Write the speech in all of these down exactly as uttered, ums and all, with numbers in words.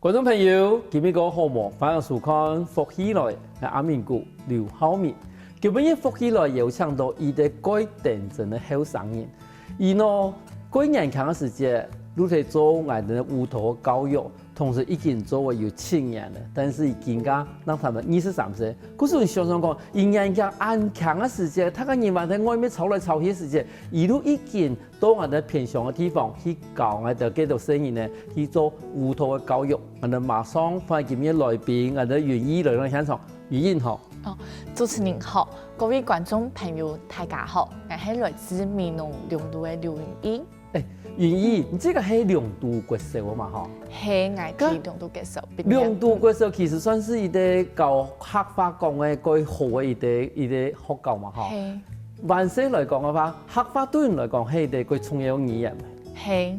觀眾朋友，今晡日好無？歡迎收看《福氣來》，𠊎阿明哥劉浩明。今晡日《福氣來》邀請到一個蓋頂真个後生人。佢呢，蓋年輕个時節，就在做𠊎等个舞蹈个教育，同時已經做了有七年了，但是佢今下正正二十三歲。故所你想想看，佢年紀恁輕个時節，大家人還在外面吵來吵去个時節，佢就已經到𠊎等偏鄉个地方去教𠊎等个細人呢，去做舞蹈个教育。𠊎等馬上歡迎今晡日來賓，𠊎等云依來到現場。云依好。哦，主持人好，各位觀眾朋友，大家好，𠊎係來自美濃龍都个劉云依。云依，你這個係龍都國小个嘛吼？係，𠊎去龍都國小畢業。龍都國小其實算係一個教客話講个蓋好个一個一個學校嘛吼。係。 還細來講个話，客話對你來講係一個蓋重要个語言。係。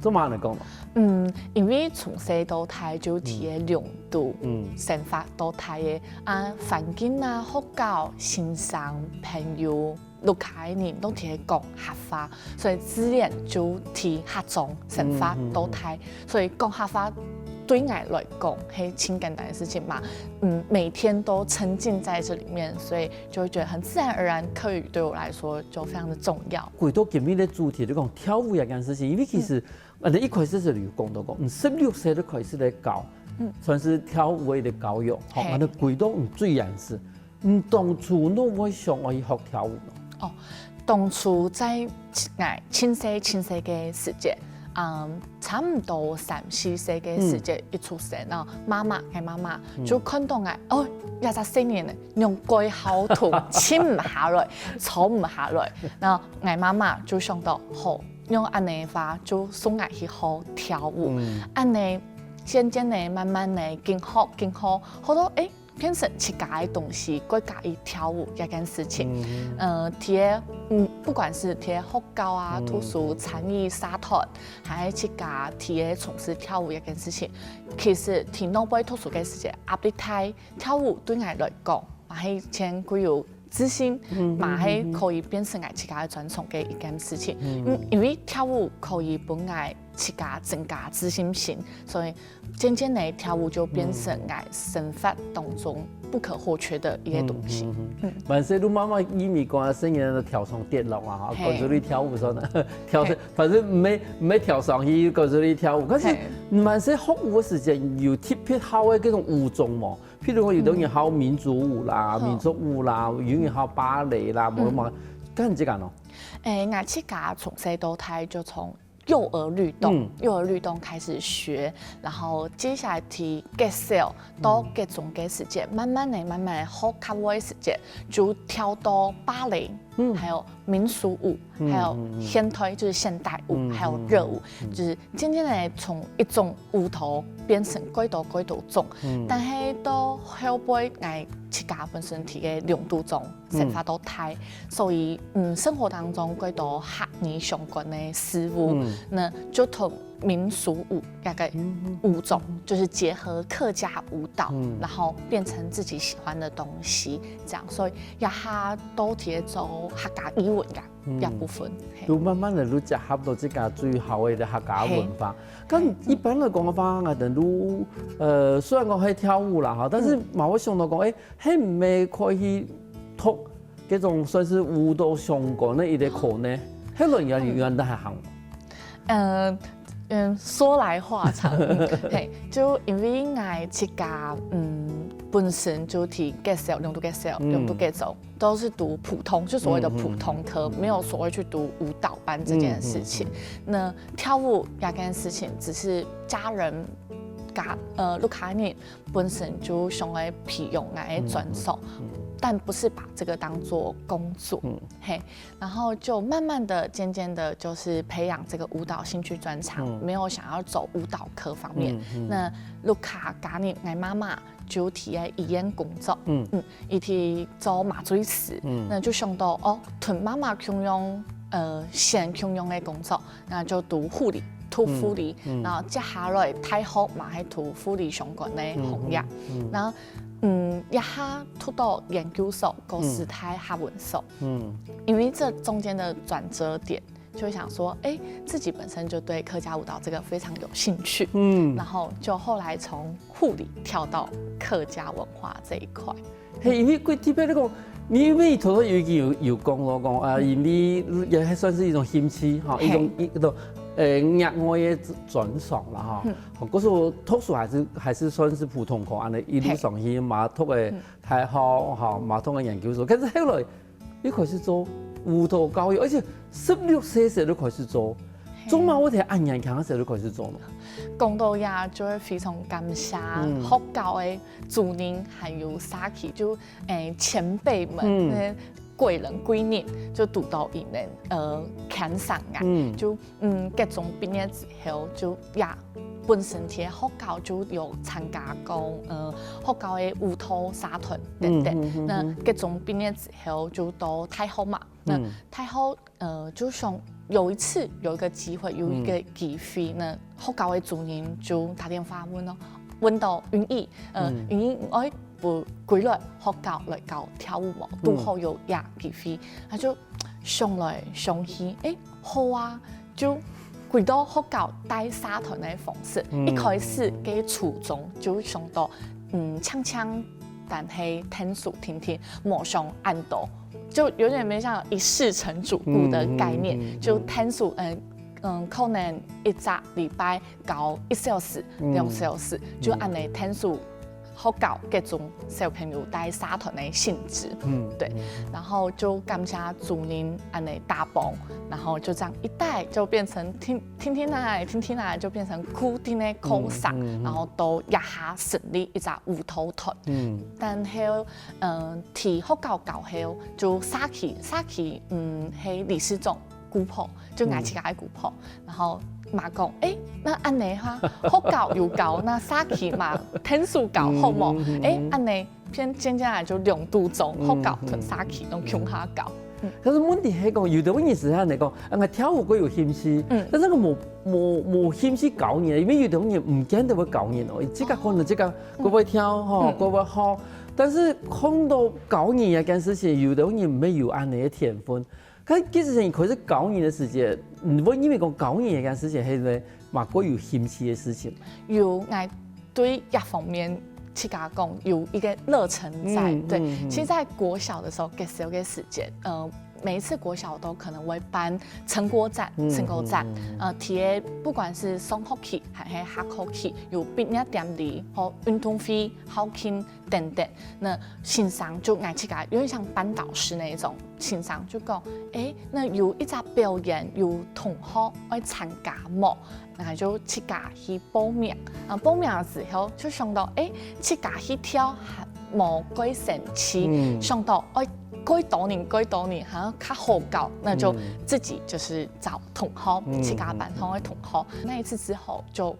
做麼个恁樣講呢？嗯，因為從細到大就在該龍都，嗯生活到大个啊，環境啊、學校、先生、朋友、屋下个人都在該講客話，所以自然就在客庄生活到大，所以講客話對𠊎來講係盡簡單个事情嘛。嗯，每天都沉浸在這裡面，所以就會覺得很自然而然，客語對我來說就非常的重要。回到今日个主題，就講跳舞這件事情，因為其實，呃，一開始係有講到講，你十六歲就開始來教，嗯算是跳舞个教育，吼，係啊，那回到你最原始，你當初哪會想愛去學跳舞呢？哦，當初在𠊎盡細盡細个時節，嗯，差毋多三四歲个時節一出生啊，媽媽，𠊎媽媽就看到𠊎，哦，這隻細人仔，仰蓋好動，靜毋下來，坐毋下來。然後𠊎媽媽就想到，好，仰恁仔个話，就送𠊎去學跳舞。嗯恁仔漸漸个、慢慢个，緊學緊學，學到誒，變成自家个東西，過加以跳舞這件事情。嗯呃，在該，嗯，不管是在該學校啊、嗯讀書、參與社團，還係自家在該從事跳舞這件事情，其實在外背讀書个時節，壓力大，跳舞對𠊎來講，嘛係一件蓋有自信，嗯嘛係可以變成𠊎自家个專長个一件事情。嗯，因為跳舞可以分𠊎自家增加自信心，所以漸漸个跳舞就變成𠊎生活當中不可或缺的一個東西。嗯，還細就媽媽以為講細人仔跳上跌落啊，哈，係趕出去跳舞算了，跳上係，反正毋係毋係跳上去，趕出去跳舞。但是係還細學舞个時節有特別好个該種舞種無？譬如講，有兜人好民族舞啦、嗯民族舞啦，有人好芭蕾啦，無嘛，跟這個喏。誒，𠊎自家從細到大就從幼兒律動，嗯幼兒律動開始學，然後接下來在國小到國中个時節，慢慢个、慢慢个學較會个時節，就跳到芭蕾，嗯還有民俗舞，嗯還有嗯嗯現代，就是現代舞，嗯還有熱舞，就是漸漸个從一種舞蹈變成蓋多蓋多種。嗯但係到後背，𠊎自家本身在該龍都庄生活到大，所以嗯，生活當中蓋多客語相關个事物，嗯那就同民俗舞這個嗯舞種，就是結合客家舞蹈，嗯然後變成自己喜歡的東西，這樣，所以這下都在該做客家藝文个嗯這部分。嘿就慢慢个就結合到自家最好个客家文化。但一般來講个話，𠊎等就，呃，雖然講係跳舞啦哈，但是嘛會想到講，誒，係毋係可以去讀這種算是舞蹈相關个一個課呢？係論原原來還行。嗯嗯，說來話長，嘿，就因為𠊎自家嗯本身就在國小，龍都國小，嗯龍都國中，都是讀普通，就所謂的普通科，沒有所謂去讀舞蹈班這件事情。那跳舞這件事情，只是家人家呃屋下人本身就想要培養𠊎个專長，但不是把這個當做工作，嘿。然後就慢慢的、漸漸的，就是培養這個舞蹈興趣專長，沒有想要走舞蹈科方面。那屋下家人，𠊎媽媽就在醫院工作，嗯，一直做麻醉師，那就想到哦，同媽媽共樣，呃，選共樣个工作，那就讀護理，讀護理，然後接下來大學嘛，還讀護理相關个行業，然後嗯，這下讀到研究所，讀師大客文所。嗯，因為這中間的轉折點，就会想说，哎，自己本身就对客家舞蹈这个非常有兴趣，嗯，然后就后来从护理跳到客家文化这一块。嘿，因为佢特别个讲，你因为头头有已经有有讲咯，讲啊，因为也还算是一种兴趣哈，一种一种呃额外的专长啦哈。好，可是我读书还是还是算是普通科，安尼一路上去嘛读个大学哈，嘛读个研究所，可是后来又开始做舞蹈教育，而且十六岁时就开始做，做嘛我听恁年轻个时就开始做咯。讲到呀，就会非常感谢学校个主任还有社区，就诶前辈们，嗯，那些贵人贵人，就堵到一年呃看上啊，嗯，就嗯高中毕业之后就呀。本身在学校就有参加过，呃，学校个舞蹈社团等等。嗯嗯嗯嗯。那高中毕业之后就到大学嘛，那大学呃就想有一次有一个机会，有一个机会呢，学校个主任就打电话问咯，问到云姨，呃，云姨，哎，不归来学校来教跳舞无？堵好有呀机会，他就想来想去，哎，好啊，就。回到学校带社团个方式，一开始个初衷就想到，嗯，唱唱，但係听书听听，无想恁多，就有点没像一试成主顾的概念，就听书，嗯嗯，可能一只礼拜教一小时、两小时，就安尼听书。 好搞各种小朋友带社团的性质，嗯，对，然后就感谢主任安尼大帮，然后就这样一带就变成听听听来听听来就变成固定的课上，然后到一下成立一只舞蹈团，嗯，然后嗯，提好搞搞后就社区社区嗯，系理事长。 姑婆，就𠊎自家个姑婆，然后妈讲，哎，那安尼哈，好搞有搞，那社区嘛，天数搞好无？哎，安尼，偏渐渐来就两度钟，好搞同社区拢共下搞。但是问题系讲，有的人是安尼讲，啊，跳舞个有兴趣，但是个无无无兴趣教人，因为有的人毋见得会教人哦，自家可能自家个会跳吼，个会好，但是看到教人这件事情，有的人没有安尼个天分。 佢其實你開始教人个時節，你會因為講教人个事情，係毋係嘛過有興趣个事情？有，𠊎對這方面自家講有一個熱忱在。對，其實在國小的時候，國小个時節，呃，每一次國小都可能會辦成果展、成果展，呃，提个不管是上學期還係下學期，有畢業典禮或運動會、校慶等等。 那先生就𠊎自家有點像班導師那一種，先生就講，哎，那有一隻表演，有同學愛參加無？然後就自家去報名。啊，報名个時候就想到，哎，自家去跳還無幾生趣，想到，哎，幾多人，幾多人，好像較好搞，那就自己就是找同學，自家班上个同學。那一次之後就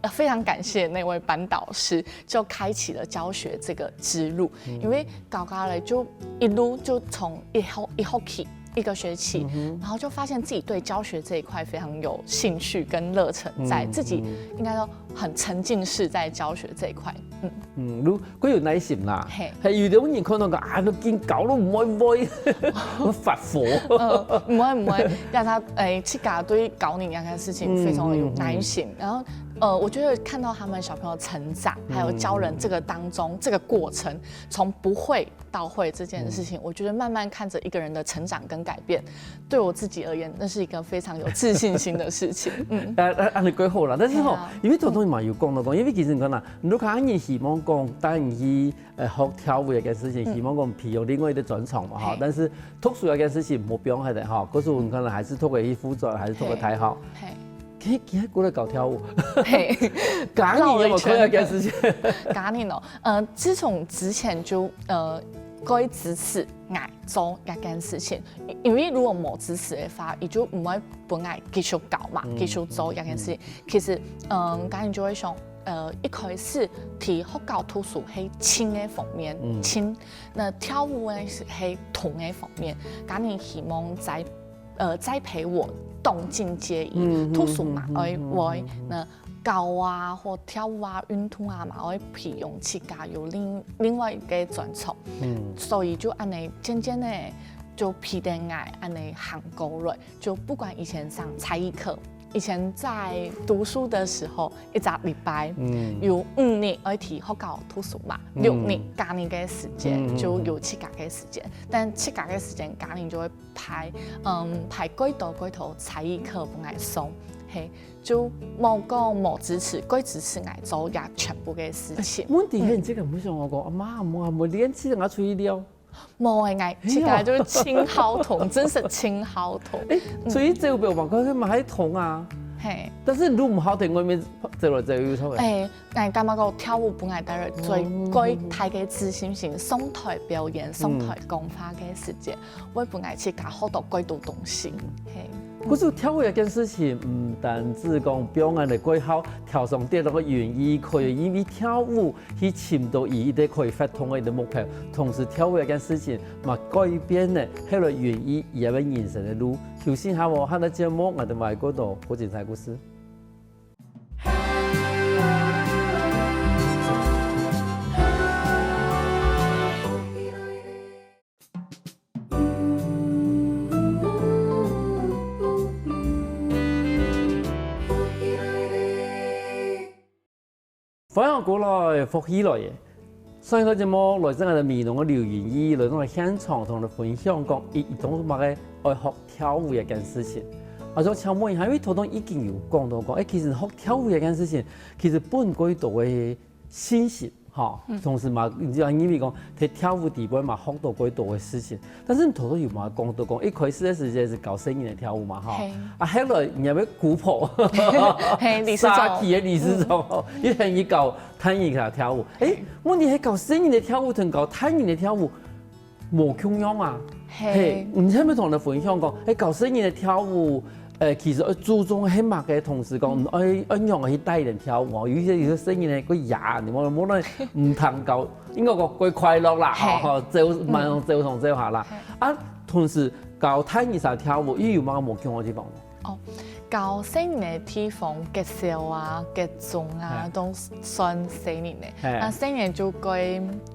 呃，非常感谢那位班导师，就开启了教学这个之路。因为搞搞嘞，就一路就从一学一学期一个学期，然后就发现自己对教学这一块非常有兴趣跟热忱在，自己应该说很沉浸式在教学这一块。嗯，嗯，如果有耐心啦，嘿，有的人看到个啊，都紧搞都唔会会，发火，唔会唔会，让他诶，自家对教人这件事情非常的有耐心，然后。 呃，我觉得看到他们小朋友成长，还有教人这个当中这个过程，从不会到会这件事情，我觉得慢慢看着一个人的成长跟改变，对我自己而言，那是一个非常有自信心的事情。嗯，啊，啊，安尼过好啦。但是吼，因为头先嘛有讲到讲，因为其实你看啦，如果你希望讲，当然去呃学跳舞这件事情，希望讲培养另外一个专长嘛哈。但是读书这件事情目标还得哈，可是我们可能还是透过去服装，还是透过台哈。 佢佢还过来搞跳舞，嘿，家人有冇可能个事情？家人哦，呃，自从之前就呃，过支持爱做一件事情，因为如果冇支持的话，伊就唔会本来继续搞嘛，继续做一件事情。其实，嗯，家人就会想，呃，一开始提学校读书系轻的方面，轻，那跳舞呢是系痛的方面，家人希望在 呃，栽培我动静皆宜，读书嘛，爱会那搞啊或跳舞啊、运动啊嘛，爱培养自家有另另外一个专长。所以就安尼渐渐的，就陪等𠊎恁樣行過來，就不管以前上才藝課，以前在讀書的時候，一隻禮拜，嗯，有五日愛去學校讀書嘛，嗯，六日假日个時間，嗯，嗯，就有自家个時間，但自家个時間，家人就會排，嗯，排幾多幾多才藝課分𠊎上，嘿，就無講無支持，過支持𠊎做這全部个事情。問題係，你這个毋想我講，阿媽，我我練習，我出去尞。無欸，𠊎自家就盡好動，真係盡好動。欸，所以這有表嘛，可是嘛還動啊。嘿。但是你毋好動，外面走來走去有錯欸。欸，𠊎感覺講跳舞分𠊎帶來最，嗯，最大个自信心，上台表演、上台講話个時間，會分𠊎自家學到幾多東西。嘿。可是跳舞這件事情，毋單止講表演个過後，跳上台个演藝可以因為跳舞 去尋到佢一個可以發動个一個目標，同時跳舞這件事情嘛改變了後來演藝佢个人生个路。休息下無，下個節目𠊎兜還過多好精彩故事。歡迎過來，福氣來了！上一段節目，來自𠊎兜美濃个劉英義來到現場，同𠊎兜分享講，佢，佢當初麼个愛學跳舞這件事情。啊，想請問一下，因為頭先已經有講到講，欸，其實學跳舞這件事情，其實分幾多个信息，吼，嗯，同時嘛，你知道，因為講，在跳舞底背嘛，學到幾多个事情。 但是你頭先有嘛講到講，一開始个時間係教細人仔跳舞嘛，吼。嘿。啊，後來你也要姑婆，嘿，理事長。社區个理事長，嗯，一定要教大人仔跳舞。欸，嘿，問題係教細人仔跳舞同教大人仔跳舞無共樣啊。嘿。嘿，你係毋係同𠊎兜分享講，欸，教細人仔跳舞，呃，其實愛注重係麼个同時講，嗯，愛，愛仰般去帶佢兜跳舞哦。有一些，有些細人仔个牙，你莫，莫論毋通教 應該講過快樂啦，嘿，吼，吼，走，嗯，慢慢走上走下啦。嘿。啊，同時教大人仔跳舞，又有麼个無共个地方？哦，教細人个地方，國小啊，國中啊，嘿，都算細人个。嘿。啊，細人就過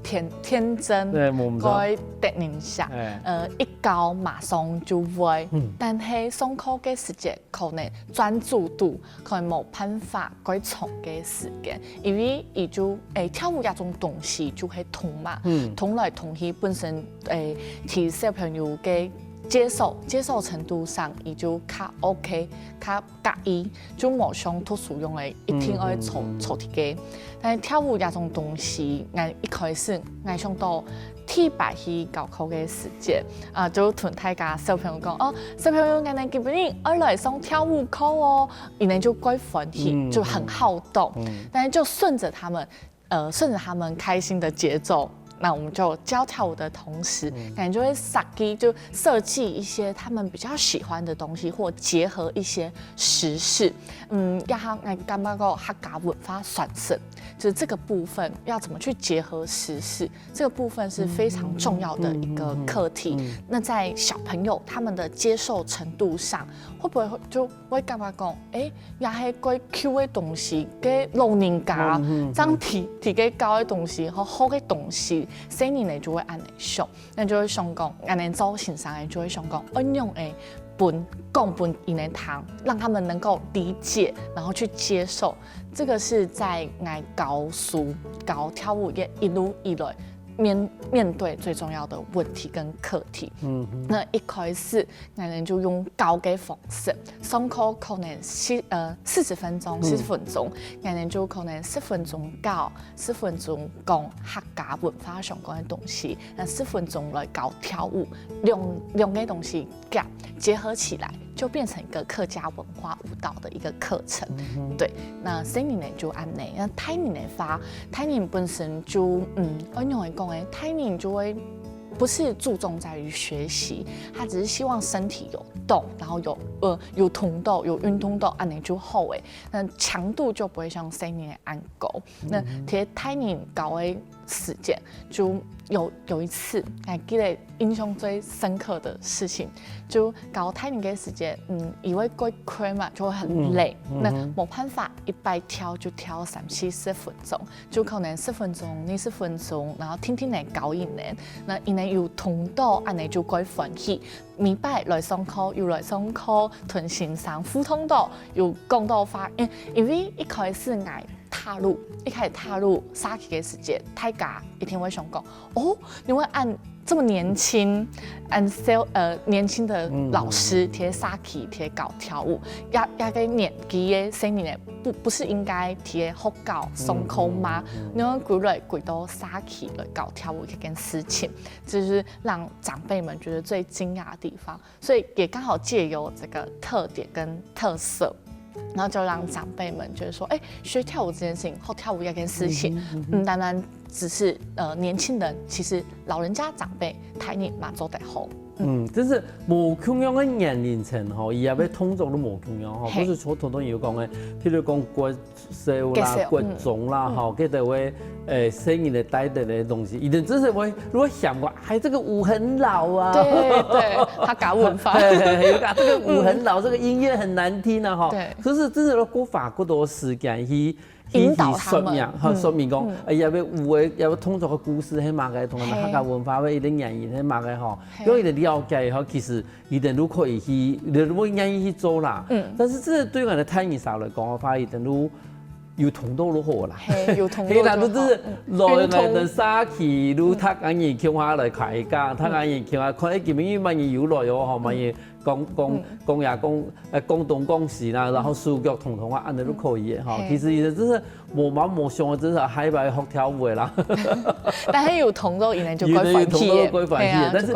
天，天真，對，無毋著。過得人惜。嘿。呃，一教馬上就會。嗯。但係上課个時節，可能專注度 可能無辦法過長个時間，因為佢就，欸，跳舞這種東西就係動嘛，嗯，動來動去本身，欸，在小朋友个接受，接受程度上，佢就較OK，較合意，就無像讀書樣个一定愛坐，嗯，嗯，嗯，坐在該。但係跳舞這種東西，𠊎一開始，𠊎想到 第一擺去教課个時節，啊，就同大家小朋友講，哦，小朋友，𠊎兜今晡日愛來上跳舞課哦，佢兜就蓋歡喜，嗯，就很好動。嗯。但是就順著他們，呃，順著他們開心的節奏，那我們就教跳舞的同時，嗯，可能就會設計，就設計一些他們比較喜歡的東西，或結合一些時事。嗯，也係𠊎感覺講客家文化傳承，就是這個部分要怎麼去結合時事， 這個部分是非常重要的一個課題。嗯，嗯，嗯，嗯。那在小朋友他們的接受程度上，會不會就會感覺講，欸，也係過舊个東西，該老人家，嗯，嗯，嗯，這樣提，提个教个東西，和好个東西，細人仔就會恁樣想，那就會想講，恁樣做先生个就會想講，愛仰般分，講分佢兜聽，讓他們能夠理解，然後去接受。 這個是在𠊎教書、教跳舞業一路以來面，面對最重要的問題跟課題。嗯哼。那一開始，𠊎兜就用教个方式，上課可能四，呃，四十分鐘，嗯，四十分鐘，𠊎兜就可能十分鐘教，十分鐘講客家文化相關个東西，那十分鐘來教跳舞，兩，兩個東西 gap 結合起來，就變成一個客家文化舞蹈的一個課程。嗯哼。對，那細人仔就恁樣，那大人个話，大人本身就，嗯，愛仰般講欸，大人就會不是注重在於學習，他只是希望身體有動，然後有呃，有動到，有運動到，恁仔就好欸。那強度就不會像細人仔恁高。那在大人教个時節，就有有一次，還記得印象最深刻的事情，就教大人个時節，嗯，因為過快嘛，就會很累。那沒辦法，一擺跳就跳三四十分鐘，就可能十分鐘、二十分鐘，然後定定仔教佢等。那佢等有動到，恁仔就過歡喜。每擺來上課，又來上課，同先生互動到，又講到話，因因為一開始𠊎踏入，一開始踏入社區个時節，大家一定會想講，哦，你會恁這麼年輕，恁少呃年輕的老師，在社區在教跳舞，這這个年紀个細人仔，不不是應該在學校上課嗎？你會歸來歸到社區來教跳舞這件事情，這是讓長輩們覺得最驚訝的地方。所以也剛好藉由這個特點跟特色，然後就讓長輩們覺得說，哎，學跳舞這件事情，學跳舞這件事情，嗯，單單只是呃年輕人，其實老人家長輩大人嘛做得好。嗯，真係無共樣个年齡層吼，佢也个動作都無共樣吼，不是說頭頭有講个，譬如講國小啦、國中啦吼，佢等會誒細人仔帶等个東西，佢等真係會，如果想過，哎，這個舞很老啊，對對，客家文化，哎，這個舞很老，這個音樂很難聽啊哈。對，可是真係要過花過多時間去。引導他們，說明，哈，說明講，哎，這个舞个，這个動作个故事係麼个，同埋客家文化个一個原因係麼个吼，讓佢等了解以後，其實佢等都可以去，佢等都會願意去做啦。嗯，但是這對𠊎等大人儕來講个話，佢等都有動到就好啦。係，有動到就好。係啦，都係來𠊎等社區，都大家人共下來開講，大家人共下看，哎，今晡日麼人有來哦，吼，麼人 講講講呀講，呃，講東講西啦，然後手腳動動啊，恁仔都可以个哈。其實佢等真係無毛無相个，真係害怕學跳舞个啦。但係有動到，佢等就過歡喜个，過歡喜个。但是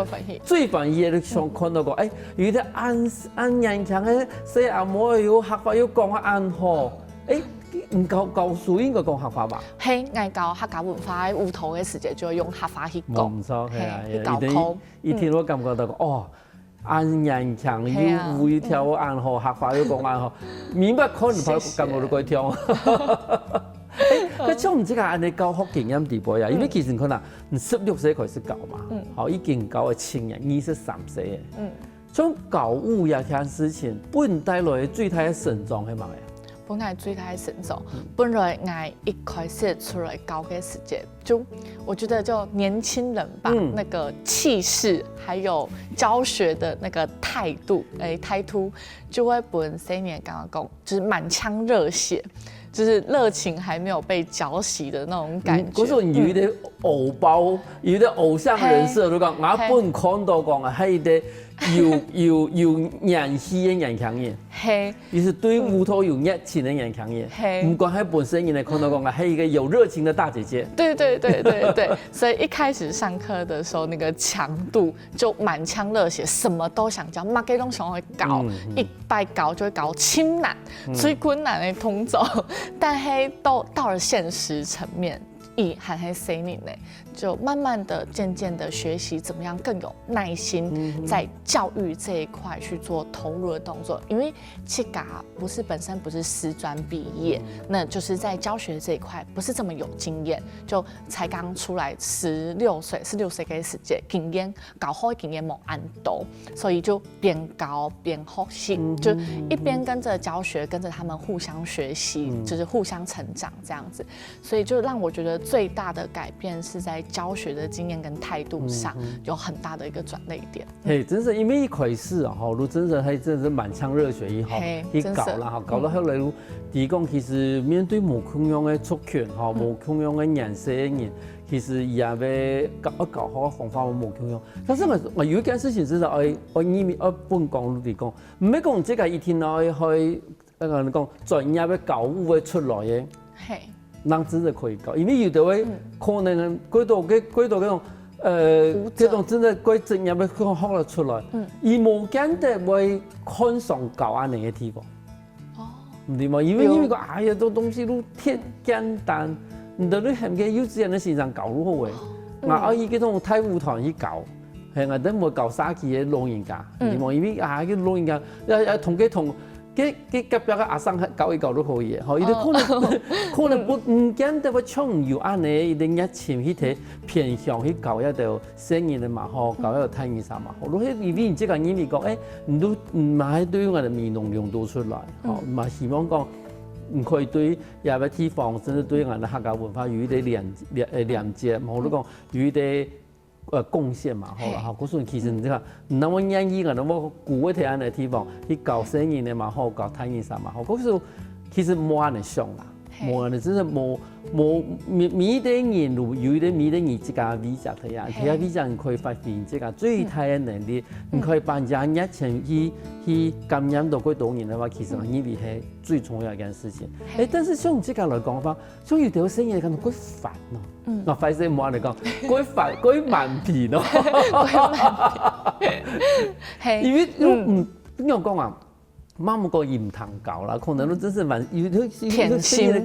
最歡喜个，你想看到講，哎，有一個恁恁年輕个細阿妹，又學法又講啊恁好，哎，教教書應該講客話吧？係，𠊎教客家文化个舞蹈个時節，就用客話去講，毋錯，係啊，去教課。一聽我感覺到講，哦。 恁年輕，又舞又跳恁好，客話又講恁好，明白看你拍感覺都怪跳。哎，可像你這個恁仔教學經驗底背啊，因為其實你看啊，你十六歲開始教嘛，好，已經教了七年，二十三歲了。嗯，像教舞這件事情，分你帶來个最大个成長係麼个？ 分𠊎最大个成長。本來𠊎一開始出來教个時節，就我覺得就年輕人吧，那個氣勢，還有教學的那個態度，誒，態度，就會分細人感覺講，就是滿腔熱血，就是熱情還沒有被澆熄的那種感覺。可是你有一點偶包，有一點偶像人設，就講，𠊎本看到講啊，還有一個有有有元氣个年輕人。 係，佢係對舞蹈有熱情个年輕人，係毋管係本身人來看到講啊，係一個有熱情的大姐姐。對對對對對，所以一開始上課的時候，那個強度就滿腔熱血，什麼都想教，麼个都想要搞，一擺搞就會搞盡難，最困難的動作，但係到到了現實層面，佢還係細人呢，就慢慢的、漸漸的學習怎麼樣更有耐心，在教育這一塊去做投入的動作，因為自家不是本身不是師專畢業，那就是在教學這一塊不是這麼有經驗，就才剛出來十六歲，十六歲開始接經驗，教學經驗無恁多，所以就邊教邊學習，就一邊跟著教學，跟著他們互相學習，就是互相成長這樣子。 所以就讓我覺得最大的改變是在教學的經驗跟態度上有很大的一個轉捩點。嘿，真是因為一開始啊，吼，你真是還真是滿腔熱血一吼，嘿去搞啦，吼，搞到後來你，你講其實面對無共樣的族群，吼，無共樣的顏色的人，其實也要搞搞好方法無共樣。但是我我有一件事情真的愛愛你愛分講你講，毋係講這個一定愛愛 呃，講專業个教育个出來个，嘿，人真正可以教，因為有的位可能過多个過多个種，呃，舞者這種真正過專業个學了出來，伊無見得會看上教恁樣个地方。哦，毋對嘛？因為因為講，哎呀，這東西都太簡單，你到你喊个幼稚園个先生教如何个，啊，啊，伊這種大舞團去教，係，𠊎等會教社區个老人家，嗯。因為，因為啊，个老人家，要，要同个同，个，个隔壁个阿桑教一教都可以个，吼，佢等可能，哦。可能不，嗯。毋見得會像有恁呢，一定熱情去提偏向去教一兜細人个嘛，吼，教一兜大人儕嘛，吼。如果因為你這個人你講，誒，你都，嗯，嘛係對於𠊎等美濃量多出來，吼，嗯。嘛希望講，你可以對這個地方，甚至對𠊎等客家文化有一個連，連，呃，連接，吼，如果有一個 呃，貢獻嘛，好啦，嘿。吼，故所其實你看，你那麼願意啊，那麼鼓勵佢恁个地方，去教細人个嘛，好，教大人儕嘛，好，故所其實無恁个想啦，嘿。無恁个，真的無，無，每，每一個人有，有一個每一個人自家个位置个呀，嘿。自家位置你可以發揮自家最大个能力，嗯。你可以把人家熱情去，去感染到更多人个話，其實嗯。我認為係最重要一件事情。嘿。誒，但是像你自家來講个話， 所以有兜細人感覺過煩哦。嗯。啊，歹勢，無恁樣講，過煩，過蠻皮咯。過蠻皮。嘿。因為，嗯。嗯，你有講啊，媽媽講佢毋通教啦，可能都真係蠻，有，有，有，有，天性。有，有，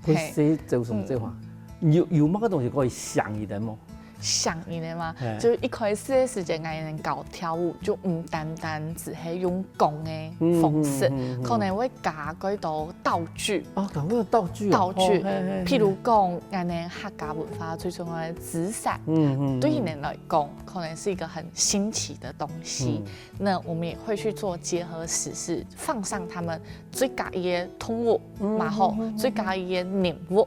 嘿。會做什麼做法？嗯。有，有麼个東西可以想佢个無？ 想佢个嘛，嘿。就一開始个時間，𠊎等教跳舞，就毋單單只係用講个方式，嗯，嗯，嗯，嗯。可能會加幾多道具。啊，加幾多道具啊？道具，哦，嘿，嘿，嘿。譬如講，𠊎等客家文化最重要个紙傘，嗯，嗯，嗯。對佢等來講，可能是一個很新奇的東西。嗯。那我們也會去做結合時事，放上他們最喜歡个動物，嗯，然後，嗯，嗯，嗯，最喜歡个人物。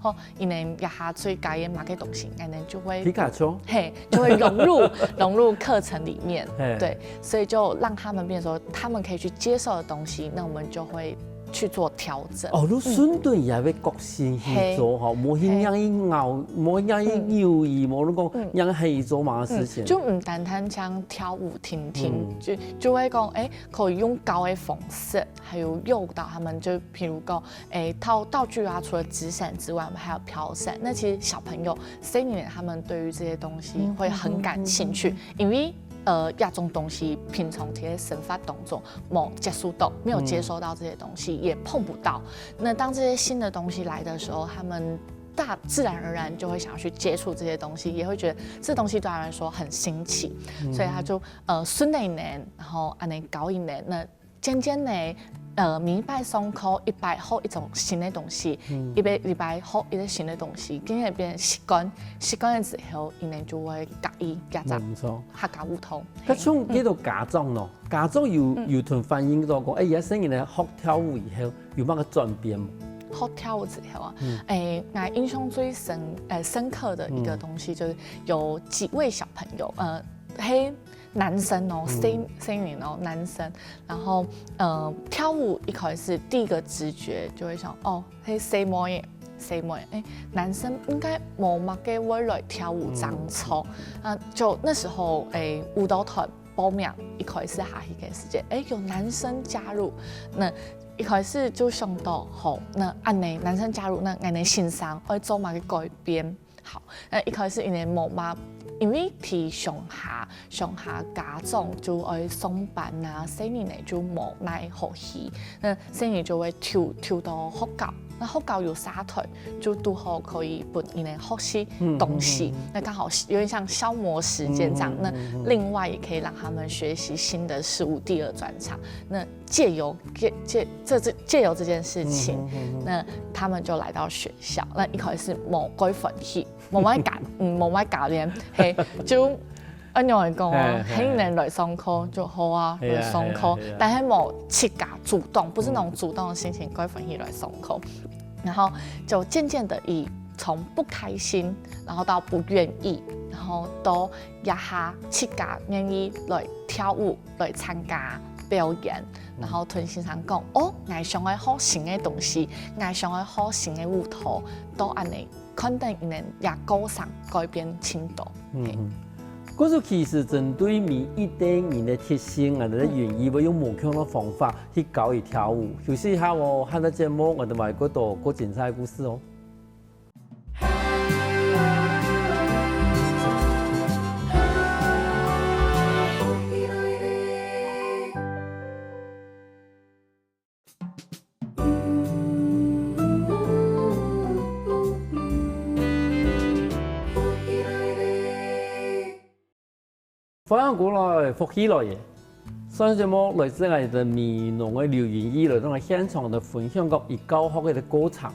吼，佢等這下最喜歡个麼个東西，𠊎等就會，皮卡丘。嘿，就會融入，融入課程裡面。嘿。對，所以就讓他們變成說他們可以去接受的東西，那我們就會去做調整。哦，你順便也會角色去做吼，嗯。嘿。無去讓佢拗，嘿。無讓佢扭佢，嗯。無你講，嗯。讓佢去做麼个事情。嗯，就毋單單像跳舞、聽聽，嗯。就，就會講，誒，可以用教个方式，還有誘導他們，就譬如講， 誒，道，道具啊，除了紙傘之外，我們還有飄傘。那其實小朋友，細人他們對於這些東西會很感興趣，嗯，嗯，嗯，嗯。因為，呃，這種東西平常在生活當中沒有接觸到，沒有接受到這些東西，嗯。也碰不到。那當這些新的東西來的時候，他們大，自然而然就會想要去接觸這些東西，也會覺得這東西對他來說很新奇，嗯。所以他就，呃，順利呢，然後恁樣教佢呢，那 漸漸呢，呃，每一擺上課，一擺學一種新个東西，嗯。一擺，一擺學一個新个東西，漸漸變成習慣，習慣了之後，佢等就會合意這隻，嗯，毋錯。客家舞蹈。該像這个家長咯，嘿。家長有，嗯。有同反映到講，誒，這細人呢學跳舞以後，有麼个轉變無？學跳舞之後啊，嗯。誒，𠊎印象最深，呃，深刻的一個東西就是有幾位小朋友，嗯。呃，嘿， 男生哦，嗯。細，細人哦，男生。然後，呃，跳舞一開始第一個直覺就會想，哦，係細妹仔，細妹仔，誒，男生應該無麼个會來跳舞正著。嗯。啊，就那時候，誒，舞蹈團報名一開始下去个時間，誒，有男生加入，那一開始就想到，好，那恁樣男生加入，那恁樣先生愛做麼个改變？ 好，那一開始因為無嘛，因為在鄉下，鄉下家長就愛上班啊，細人呢就無哪好去，那細人就會抽，抽到學校，那學校有社團，就堵好可以分佢等學習東西，嗯，嗯，嗯，嗯。那剛好是有點像消磨時間這樣，嗯，嗯，嗯，嗯。那另外也可以讓他們學習新的事物，第二專長。那 藉由，藉，藉，這，這，藉由這件事情，嗯哼，嗯哼。那他們就來到學校。那一開始無幾歡喜，無麼个教，嗯，無麼个教練，嘿，就恁樣來講啊，嘿，嘿，嘿。喊佢等來上課就好啊，嘿啊，來上課，嘿啊，嘿啊。但係無自家主動，不是那種主動的心情，嗯。幾歡喜來上課。然後就漸漸的，佢從不開心，然後到不願意，然後到這下自家願意來跳舞， 來參加表演，嗯。然後同先生講，哦，𠊎想愛學新个東西，𠊎想愛學新个舞蹈，都恁樣，看等佢等也過程改變盡多。嗯，嗯。故所其實針對每一個人个特性，𠊎等个願意會用無共个方法去教佢跳舞。休息一下哦，下個節目𠊎等還有過多過精彩个故事哦。歡迎過來，福氣來了！上節目來自𠊎等美濃个劉雲怡來到𠊎現場个分享講佢教學个過程。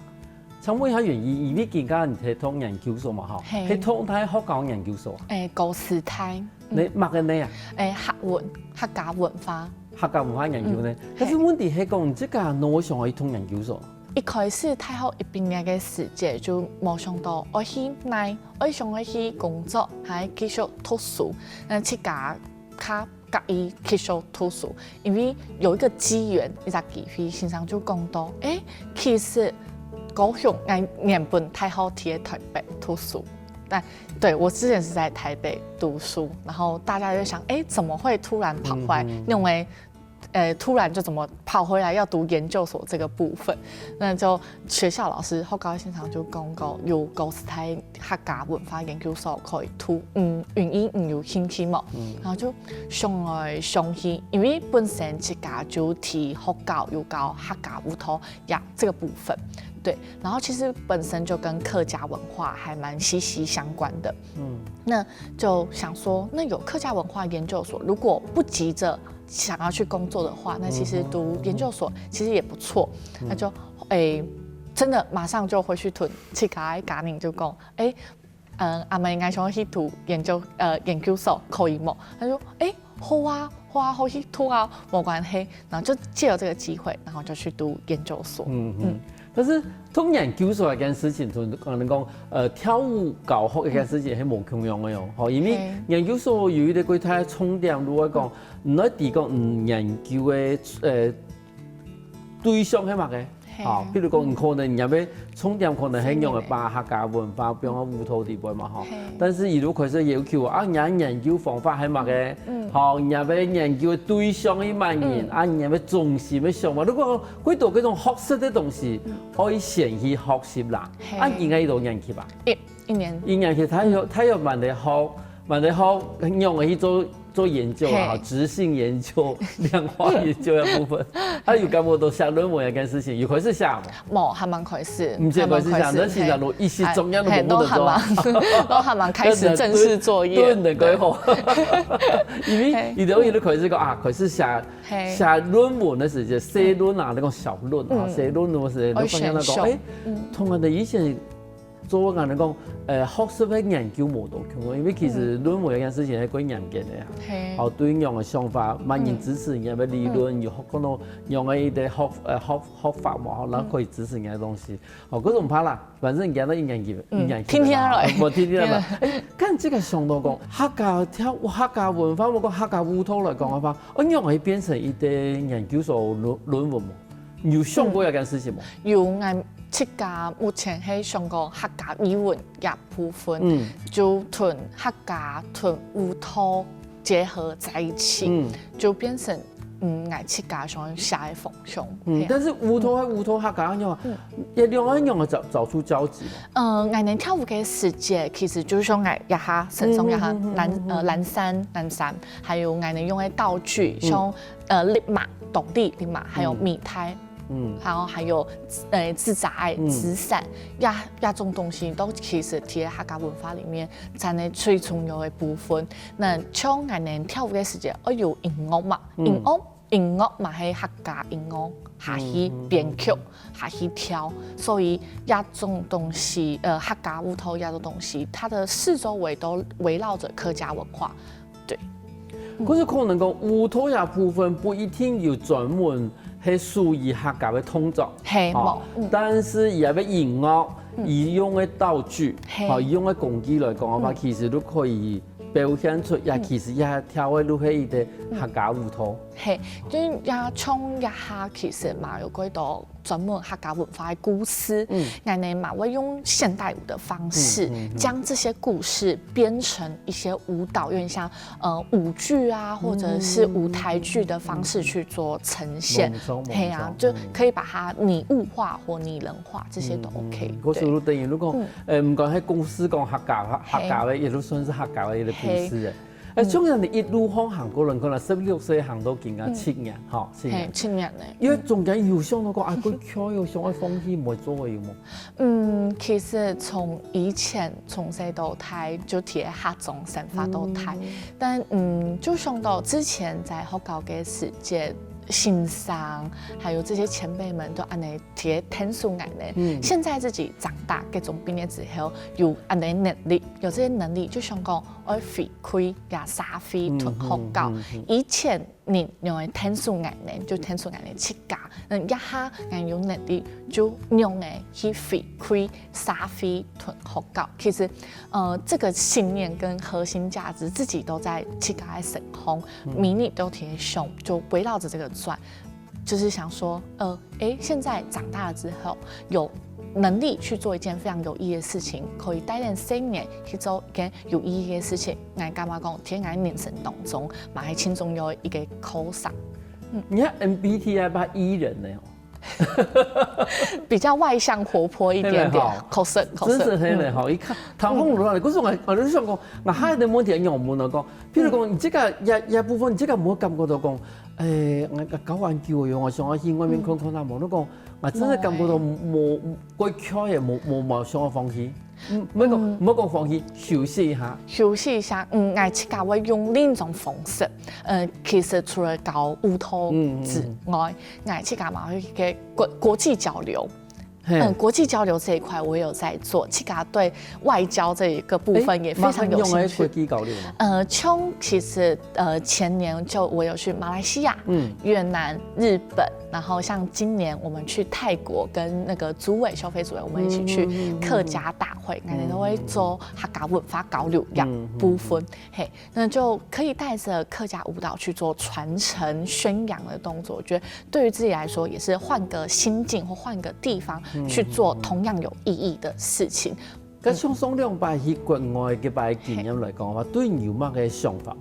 請問一下雲怡，因為今下你係讀研究所嘛吼，係讀大學教研究所啊？欸，高師大。你麼个呢啊？欸，客文，客家文化。客家文化研究呢？但是問題係講，你自家哪會想愛去讀研究所？一開始大學一畢業个時節就無想到愛去哪，愛想愛去工作，還繼續讀書，但自家較合意繼續讀書，因為有一個機緣，一隻機會，先生就講到，欸，其實高雄，𠊎原本大學在台北讀書，但對，我之前是在台北讀書，然後大家就想，欸，怎麼會突然跑回來？認為，呃，突然就怎麼跑回來要讀研究所這個部分，那就學校老師，學校先生就講過，有高師大客家文化研究所可以讀，嗯，雲怡你有興趣無？然後就想來想去，因為本身自家就在學校有教客家舞蹈呀這個部分，對，然後其實本身就跟客家文化還蠻息息相關的，嗯，那就想說，那有客家文化研究所，如果不急著想要去工作的話，那其實讀研究所其實也不錯。那就，欸，真的馬上就回去同自家个家人就講，欸，嗯，阿姆，𠊎想要去讀研究，呃，研究所，可以無？他說，欸，好啊，好啊，好去讀啊，無關係。然後就藉由這個機會，然後就去讀研究所。嗯嗯。但是讀研究所這件事情，同可能講，呃，跳舞教學這件事情係無共樣个喲。吼，因為研究所有一個幾大重點，如果講，你愛提供，嗯，研究个，呃，對象係麼个？吼，比如講，你可能你愛重點可能係用个把客家文化放到舞蹈底背嘛，吼。但是佢就開始要求啊，你研究方法係麼个？吼，你愛研究个對象係麼人？啊，你愛中心个想法。如果幾多這種學術个東西，愛先去學習啦。啊，應該幾多年級吧？一年級，他有，他有蠻多學，蠻多學，仰仔去做，做研究啊，質性研究、量化研究个部分，他有感覺到寫論文這件事情，有開始寫無？無，還吂開始，毋係開始寫，還吂開始，但是假如一息中央都無，都還吂，都還吂開始正式作業，都能夠好，因為有的人就開始講啊，開始寫，寫論文个時節，寫論啊，那種小論啊，寫論文个時節，都發現到講，欸，同樣个以前 做个人講，呃，學術个研究無多共樣，因為其實論文這件事情係幾嚴謹个啊。吼，對仰个想法，麼人支持你个理論，有學過到仰个一個學，呃，學，學法嘛，吼，然後可以支持你个東西。哦，該種怕啦，反正你講到一年級，一年級，聽聽啦，無聽聽啦。欸，看這個想到講，客家跳舞、客家文化，我講客家舞蹈來講个話，哦，仰會變成一個研究所論，論文無？ 有想過這件事情無？有，𠊎自家目前係想講客家語文這部分，就同客家同舞蹈結合在一起，就變成，嗯，𠊎自家想寫个方向。嗯，但是舞蹈和舞蹈客家仰，這兩個仰會找，找出交集無？呃，𠊎等跳舞个時節，其實就像𠊎這下身上這下藍，呃，藍衫，藍衫，還有𠊎等用个道具，像 呃，笠嫲、獨立笠嫲，還有米袋，嗯，然後還有，呃，紙遮、紙傘，這，這種東西都其實在客家文化裡面佔了最重要个部分。那像𠊎等跳舞个時節，愛有音樂嘛，音樂，音樂嘛係客家音樂，下去編曲，下去跳，所以這種東西，呃，客家舞蹈這種東西，它的四周圍都圍繞著客家文化。 對。可是可能講舞蹈這部分不一定有專門係屬於客家个動作，係，哦，無，嗯。但是佢个音樂，佢用个道具，係。哦，佢用个工具來講个話，嗯。其實都可以表現出，也其實也跳个都係一個客家舞蹈。係，因為也像這下其實嘛有幾多 專門客家文化个故事，嗯。𠊎等嘛會用現代舞的方式，嗯，嗯，嗯。將這些故事編成一些舞蹈，有點像，呃，舞劇啊，或者是舞台劇的方式去做呈現。嗯，嗯，嗯。無錯，無錯，係啊，就可以把它擬物化或擬人化，這些都OK。嗯，嗯。對。故所等於如果，嗯。呃，毋管係故事講客家，客家个，係。也都算是客家个一個故事，係。哎，像恁樣一路行行過來，可能十六歲行到今啊，七年，吼，七年。嘿，七年呢。因為中間有想到講，啊，過去有想愛放棄，無做个有無？嗯，其實從以前從細到大，就在客庄生活到大，但嗯，就想到之前在學校个時節，先生還有這些前輩們都恁樣在𢯭手𠊎呢。現在自己長大，高中畢業之後有恁樣能力，有這些能力，就想講愛回饋這社會同學校。以前人仰會𢯭手𠊎呢，就𢯭手𠊎呢自家。嗯，這下𠊎有能力，就仰會去回饋社會同學校。其實，呃，這個信念跟核心價值自己都在自家个身上，每日都在想，就圍繞著這個轉。就是想說，呃，誒，現在長大了之後，有能力去做一件非常有意義的事情，可以帶領青年去做一件有意義的事情。𠊎感覺講，在𠊎人生當中，嘛係盡重要个一個考試。你看 M B T I 吧，E人呢？比較外向活潑一點點，確實，確實。真係恁樣吼，一看，唐鳳落來，可是𠊎，𠊎就想講，𠊎下一個問題仰問啊，講，譬如講，你這個這，這部分，你這個有無感覺到講， 誒，𠊎，𠊎教恁久个，𠊎想愛去外面看看啊，無，你講，𠊎真係感覺到無，過去个，無，無，無想愛放棄。嗯，毋好講，毋好講放棄，休息一下。休息一下，嗯，𠊎自家會用另一種方式。呃，其實除了教舞蹈之外，𠊎自家嘛會去國，國際交流。 嗯，國際交流這一塊我有在做，自家對外交這一個部分也非常有興趣。誒，馬上用來國際交流嗎？呃，像其實，呃，前年就我有去馬來西亞、越南、日本，然後像今年我們去泰國，跟那個主委、小飛主委，我們一起去客家大會，可能都會做客家文化交流這部分。嘿，那就可以帶著客家舞蹈去做傳承、宣揚的動作。我覺得對於自己來說，也是換個心境或換個地方去做同樣有意義的事情。該像上兩擺去國外該擺經驗來講个話，對你有麼个想法？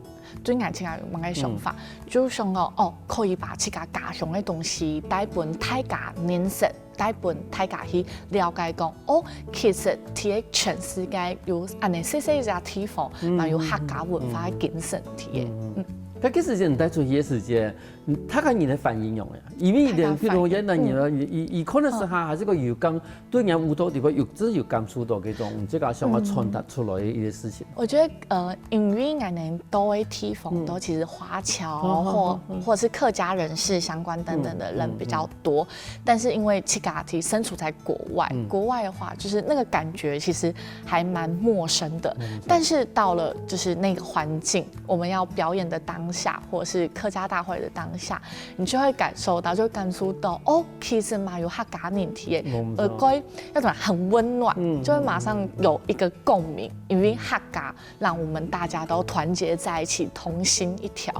對𠊎自家有麼个想法？就想到，哦，可以把自家家鄉个東西帶分大家認識，帶分大家去了解講，哦，其實在全世界有恁樣細細一隻地方，嘛有客家文化个精神在。嗯。該个時間你帶出去个時間，嗯，大家人个反應仰仔啊？因為佢等，大家反應，譬如講，越南人啊，佢，佢，佢可能係哈，還係講有感，對人家舞蹈地方有，真係有感受到這種，嗯，這個想要傳達出來个一個事情。我覺得，呃，因為𠊎等到个地方都其實華僑或，或者是客家人士相關等等的人比較多，但是因為自家身處在國外，國外的話，就是那個感覺其實還蠻陌生的。但是到了就是那個環境，我們要表演的當下，或者是客家大會的當下，你就會感受到，就會感受到，哦，其實嘛有客家人在，呃，該要怎麼很溫暖，就會馬上有一個共鳴，因為客家讓我們大家都團結在一起，同心一條，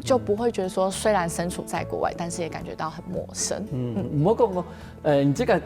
就不會覺得說雖然身處在國外，但是也感覺到很陌生。嗯，毋好講講，呃，你這個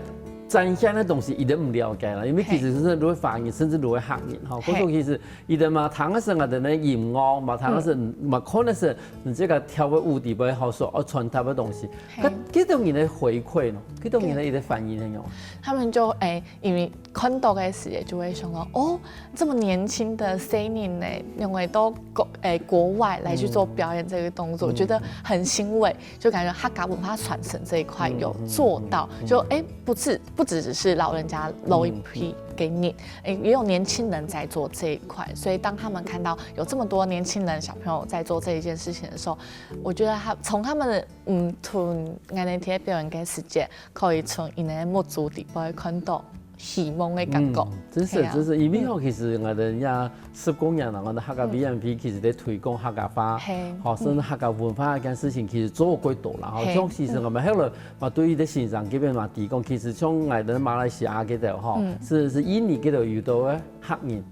展現个東西，佢等毋了解啦，因為其實係你會華人，甚至你會客人吼，嘿。故所其實佢等嘛聽个係𠊎等个音樂，嘛聽个係，嘛看个係你這個跳个舞底背吼，所要傳達个東西。嘿。該，該種人个回饋呢？該種人个一個反應係仰？他們就，誒，因為看到个時節就會想到，哦，這麼年輕的青年呢，因為到國，誒，國外來去做表演這個動作，我覺得很欣慰，就感覺客家文化傳承這一塊有做到，就，誒，不只，不只只是老人家老一輩个人，誒，也有年輕人在做這一塊，所以當他們看到有這麼多年輕人小朋友在做這一件事情的時候，我覺得他，從他們的，嗯，同𠊎等在表演个時節，可以從佢等个目珠底背看到 希望个感覺。嗯，真係，係啊。真係，因為吼，其實𠊎等也十公里啦，𠊎等客家V M P其實在推廣客家話，係。吼，甚至客家文化這件事情其實做過多啦，吼，係。像其實𠊎等後來嘛對於在新山這邊嘛提供，其實像𠊎等馬來西亞這頭吼，係，係印尼這頭有兜个客人，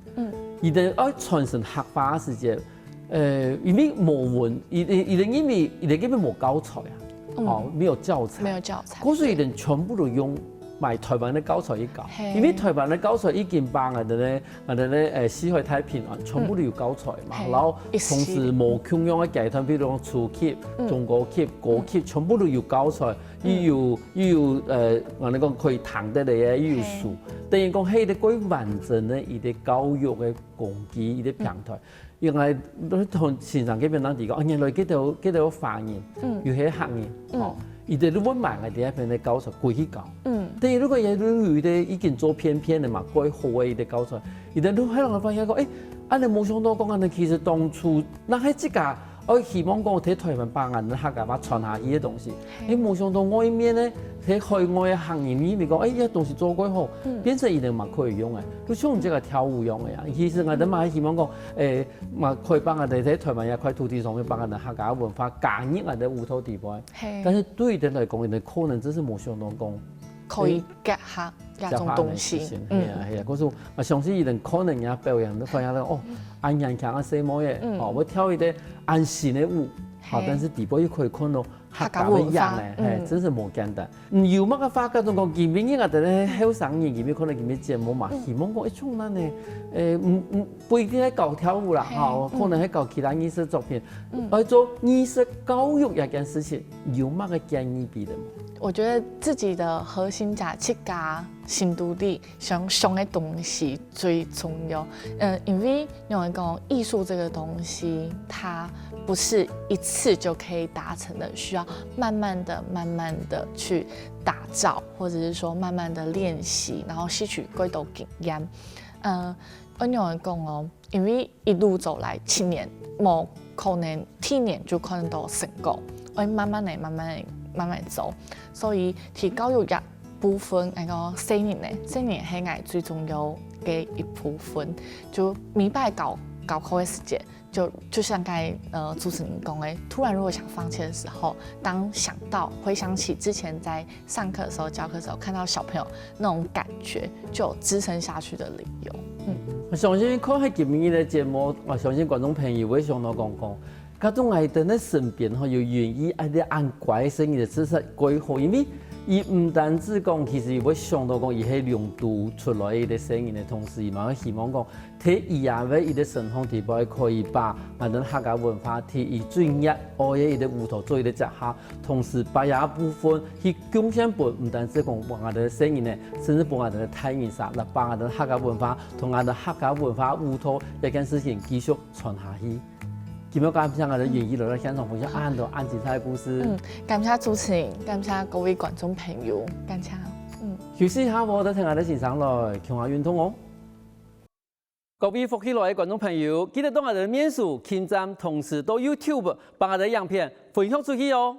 佢等愛傳承客話个時節，呃，因為無文，佢，佢，佢等因為，佢等這邊無教材啊，哦，沒有教材。沒有教材。故所佢等全部都用 買台灣个教材去教，係。因為台灣个教材已經把𠊎等个，𠊎等个，誒，四海大平安全部都有教材嘛，係。然後同時無共樣个階段，比如講初級、中高級、高級，全部都有教材，又有，又有，呃，𠊎等講可以聽得个，又有書，等於講係一個過完整个一個教育个工具，一個平台。因為同先生該片人提講，哦，原來這兜這兜華人，嗯，有些客人，嗯，哦，佢兜都會買𠊎這片个教材，過去教。嗯，等於如果有有一个已經做片片个嘛，蓋好个一个教材，佢兜都還發現講，誒，恁呢無想到講恁呢，其實當初若係自家，哦，希望講在台灣把恁呢客家話傳下去个東西，誒，無想到外面呢，在海外个客人認為講，誒，這東西做蓋好，變成佢兜嘛可以用个，就像這个跳舞樣个啊。其實𠊎兜嘛希望講，誒， 嘛可以幫𠊎兜在台灣這塊土地上面幫𠊎兜客家文化加入𠊎兜舞蹈底背。係。但是對佢兜來講，佢兜可能真係無想到講，可以結合這種東西。係啊係啊，可是𠊎相信佢兜可能也表演，發現到哦，恁年輕啊細妹仔，哦，會跳一个恁新个舞，好，但是底背又可以看到客家个樣呢，係，真係無簡單。 嗯，有麼个話，該種講，今晡日𠊎兜个後生人，今晡日看到今晡日節目嘛，希望講一種恁呢，誒，毋毋毋一定愛搞跳舞啦，吼，可能愛搞其他藝術作品，愛做藝術教育這件事情，有麼个建議分佢兜？我覺得自己的核心價值、自家心肚裡想想个東西最重要。嗯，因為因為講藝術這個東西，它不是一次就可以達成的，需要慢慢的、慢慢的去打造，或者是說慢慢的練習，然後吸取更多經驗。呃，我仰般講哦，因為一路走來七年，無可能第一年就看到成功，愛慢慢的、慢慢的、慢慢地走。所以在教育這部分，該個細人呢，細人係𠊎最重要个一部分。就每擺教教課个時節， 就就像剛才呃主持人講的，突然如果想放棄的時候，當想到回想起之前在上課的時候、教課的時候看到小朋友那種感覺，就有支撐下去的理由。嗯，我相信看係今晡日个節目，我相信觀眾朋友會想到講講，該種𠊎兜个身邊吼有願意恁樣恁乖个細人仔，真係蓋好，因為佢毋單止講，其實佢會想到講佢係龍都出來个細人仔，同時佢嘛會希望講 在佢个一个身項底背可以把𠊎兜客家文化在佢最熱愛个一个舞台做一个結合，同時把這部分去貢獻分，毋單止講分𠊎兜細人仔，甚至分𠊎兜大人儕，來把𠊎兜客家文化同𠊎兜客家文化舞台這件事情繼續傳下去。今晡日感謝𠊎兜演員來到現場分享恁多恁精彩个故事。嗯，感謝主持人，感謝各位觀眾朋友，感謝。嗯，休息一下，𠊎兜聽𠊎兜先生來，共下運動哦。 各位福氣來个觀眾朋友，記得到𠊎兜个面書、撳讚，同時到YouTube幫𠊎兜个影片分享出去哦。